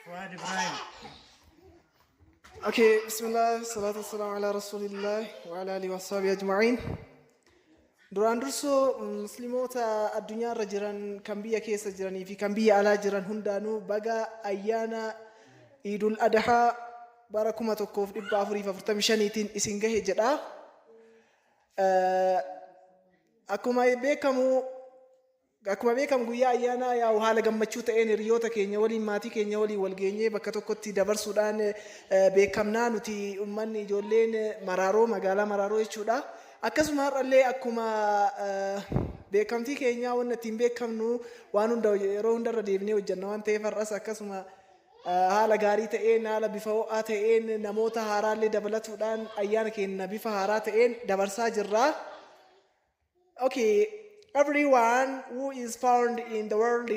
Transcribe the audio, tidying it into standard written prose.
Fuad Ibrahim. Okay, bismillah, salatu wassalamu ala rasulillah wa ala alihi wa sahbihi ajma'in. Duraan dursoo musliimoota addunyaarra jiran, kan biyya keessa jiranii fi kan biyya alaa jiran hundaanuu baga ayyaana Iidul Adhaa bara 1445tiin isin gahe jedha. Akkuma beekamu guyyaa ayyaanaa yaa'u haala gammachuu ta'een hiriyoota keenya waliin, maatii keenya waliin wal geenyee bakka tokkotti dabarsuudhaan beekamnaa nuti uummanni ijoolleen Maraaroo, magaalaa Maraaroo jechuudha. Akkasuma har'allee akkuma beekamtii keenyaa wanna ittiin beekamnu waan hunda yeroo hundarra deebinee hojjenna waan ta'eef, har'as akkasuma haala gaarii ta'een, haala bifa ho'aa ta'een, namoota haaraallee dabalatuudhaan ayyaana keenya bifa haaraa ta'een dabarsaa jirra. Okay, everyone who is found in the world